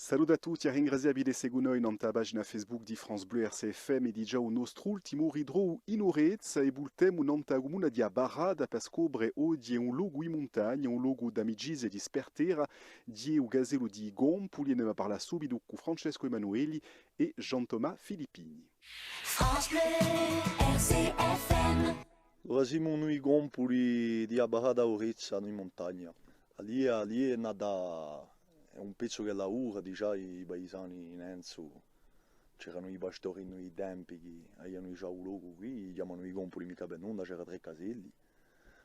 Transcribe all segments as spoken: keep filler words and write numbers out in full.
Salute à tutti, è ringraziavvi di seguità noi nant'à a pagina Facebook di France Bleu R C F M. È digià u nostru ultimu ritrovu in Orezza è vultemu nant'à a cumuna di a Barrata per scopre oghje un locu in muntagna, un locu d'amicizia è di spartera, hè u casellu di i Gompuli, è ne parlemu subitu cù Francescu Emanuelli è Jean-Thomas Filippini. France Bleu, R C F M. Allora, simu in i Gompuli di a Barrata d'Orezza, in muntagna. Allì, allì hè nata, hè un pezzu chì lavora, digià, i paisani in Enzu, c'eranu i pastori in i tempi chì avianu digià u locu quì, i chjamanu i Gompuli micca per nunda, c'era trè caselli.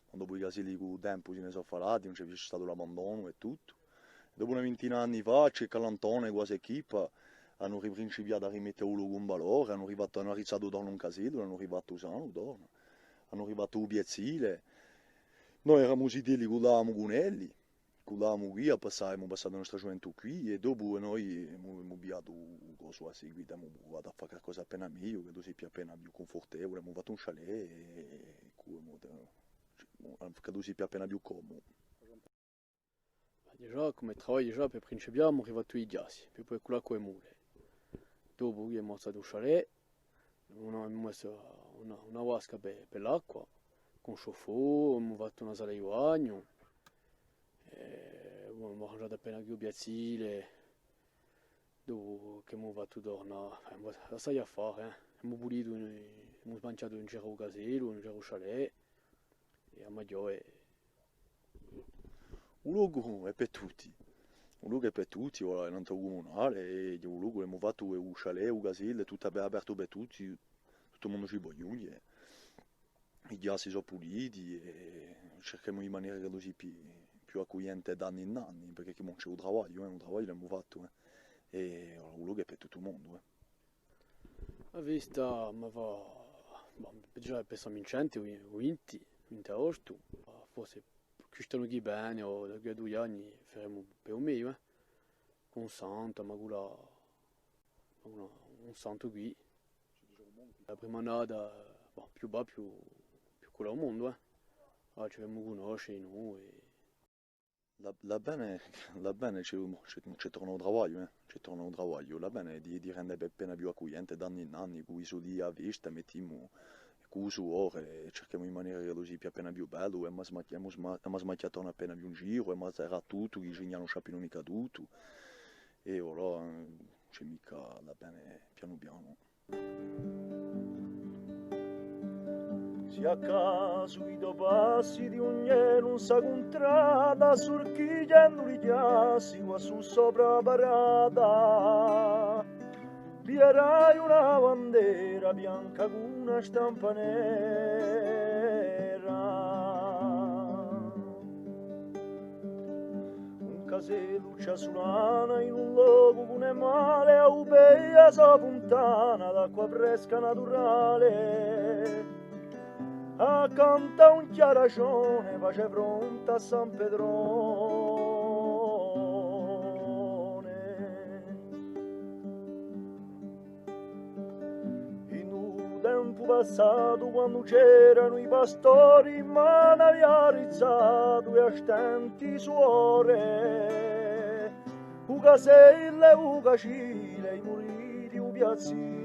Ma dopu i caselli cù u tempu si ne sò falati, ùn ci hè più statu l'abbandonu è tuttu. Dopu una vintina d'anni fà, Cecca Lantone è quasi equipa anu riprincipiatu à rimette u locu in valore, anu rifattu, anu arrizzatu torna un casellu, l'anu rifattu sanu torna, anu rifattu u piazzile. Noi eramu zitelli, cullavamu cun elli, cullavamu quì, a passà-, emu passatu a nostra ghjuventù quì, è dopu noi emu, emu pigliatu u cosu à seguitu, emu pruvatu à fà qualcosa appena megliu, ch'ellu sia più appena più cunfortevule, emu fattu un chalet è, è cù-, emu, ch'ellu sia più appena più comodu. Digià, cum'è travagliu, digià, per principià, emu rifattu i chjassi, per pudè cullà cù e mule. Dopu, emu alzatu u chalet, una, emu messu una, una vasca per, per l'acqua, cù un chauffe-eau, emu fattu una sala di bagnu, è emu arrangiatu appena quì u piazzile, dopu ch'emu fattu torna, eh, emu assai affari, eh. Emu pulitu, emu smanciatu in giru u casellu, in giru u chalet, è a maghjò hè U locu hè per tutti. U locu hè per tutti, voilà, hè nantu à u cumunale, è u locu l'emu fattu, è u chalet, u casellu, hè tuttu ape-, apertu per tutti, tuttu u mondu ci pò ghjunghje. I chjassi sò puliti, è circhemu di manera ch'ellu sia più, più accugliente d'anni in anni, perchè chì ùn ci hè u travagliu, eh, u travagliu l'emu fattu, eh. È u locu hè per tuttu u mondu, eh. A festa, ma fà, bon, digià hè per San Vincente, u vinti, vinti aostu, ma forse quist'annu chì vene, o da quì à dui anni, feremu per u megliu, eh. Cù un santu, ma cù la, ma cù una, un santu quì. A prima annata, bon, più và, più, più culla u mondu, eh. Allora ci femu cunnosce, noi. L'avvene, l'avvene ci hè, ci hè, ci hè torna u travagliu, eh. Ci hè torna u travagliu. L'avvene di, di rende appena più accugliente d'anni in anni, cù i soldi à a festa, mettimu, cù u sudore, è circhemu di manera ch'ellu sia appena più bellu, è emu sma-, emu sma-, emu smanciatu appena più in giru, è emu serratu tuttu, chì ci n'hè ùn ci hè più micca tuttu. È allora, eh, ci hè micca, l'avvene pianu pianu. Sì à casu i to passi di un ghjornu in sta cuntrata, surchighjendu li chjassi quassù sopra a Barrata, viderai una bandera bianca cù una stampa nera. Un casellu ci hà sulana in un locu chì ùn hè male, à u pedi di a so funtana d'acqua fresca naturale. Accantu à un chjaracione face fronte à San Petrone. In u tempu passatu, quandu c'eranu i pastori, m'anu avia arrizzatu è à stenti di sudore, u casellu è u cacile, i muli di u piazzile.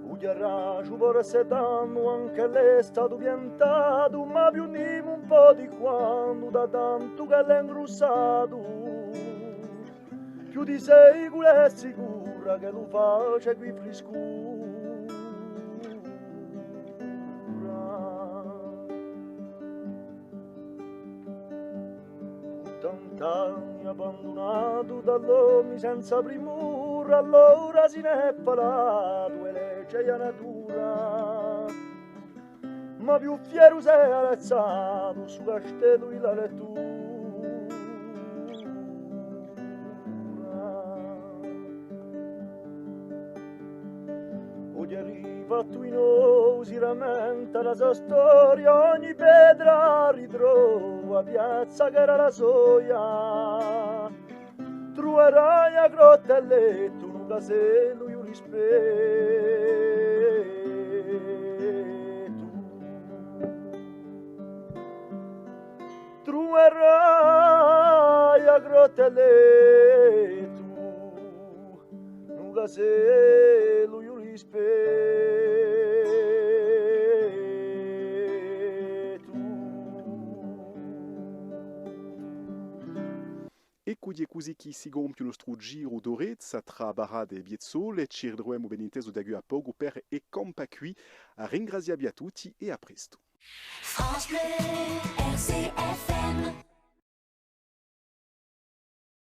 U chjaraciu forse tandu ancu l'hè statu piantatu, ma più nimu un pocu di quantu, da tantu ch'ellu hè ingrussatu, più di seculi hè sicura ch'ellu face quì friscura. Tant'è anni abbandunatu da l'omi senza primura, allora si n'hè falatu è lece a natura. Ma più fieru s'hè alzatu stu castellu di la lettura. Oghje rifattu di novu si rammenta la so storia, ogni petra ritrova a piazza ch'era la soia. Truverai a grotta è lettu, un casellu di u rispettu. Tù verrai à Grotta è Letu, in u casellu di u rispettu. Eccu, hè cusì chì si compie u nostru giru d'orezza trà Parata è Piazzole. Ci ritruvemu, ben intesu, da quì à pocu per È campà quì. À ringrazià vi à tutti è à prestu. France Bleu, R C F M.